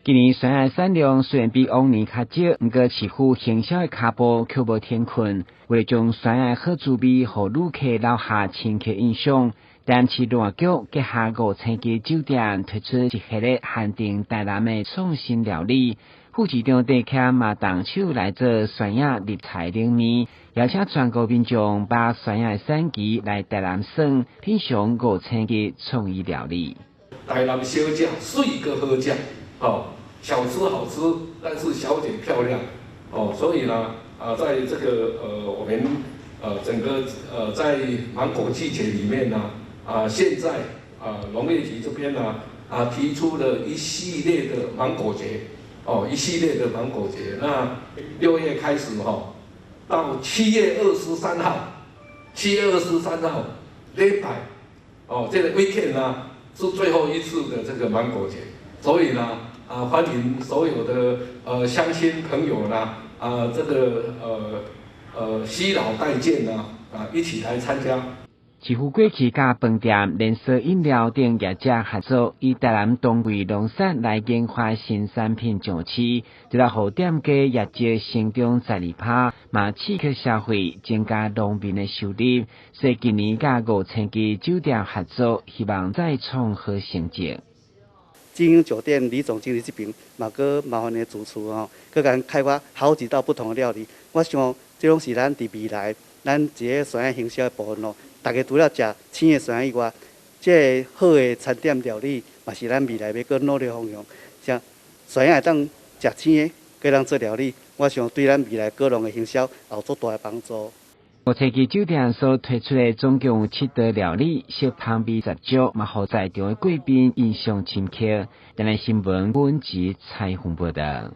今年蒜仔產量雖然比往年較少，毋過市府行銷的跤步卻無停睏。為了將蒜仔好滋味予旅客留下深刻印象，台南市農業局轄下五星級酒店推出一系列限定台南的創新料理。副市長鄭謙嘛動手來做蒜仔入菜冷麵，邀請全國民眾把蒜仔的產期來台南耍，品嘗五星級創意料理。台南小食媠閣好食，哦，小吃好吃，但是小姐漂亮，哦，所以呢，啊，在這個我們整個在芒果季節裡面呢，啊，現在啊農業局這邊呢，啊提出了一系列的芒果節，哦，一系列的芒果節，那6月開始哈，到七月二十三號，七月二十三號禮拜，哦，這個 weekend 呢是最後一次的這個芒果節，所以呢，啊，歡迎所有的鄉親朋友呢，啊，這個攜老帶健呢，啊，一起來參加。市府過去佮飯店、連鎖飲料等業者合作，以台南當歸農產來研發新產品上市，除了予店家業績成長12%，嘛刺激消費，增加農民的收入。所以今年佮五星級酒店合作，希望再創好成績。經營酒店李總經理這邊嘛，閣麻煩的主廚吼，閣共開發好幾道不同的料理。我想這攏是咱佇未來咱一个蒜仔行銷的部分咯。大家除了食青的蒜仔以外，這个好的餐點料理嘛是咱未來欲閣努力方向。像蒜仔會當食青的，閣當做料理，我想對咱未來果農的行銷有足大的幫助。五星級酒店所推出的總共有七道料理，色香味十足，嘛予在場的貴賓印象深刻。台南新聞本集採訪報道。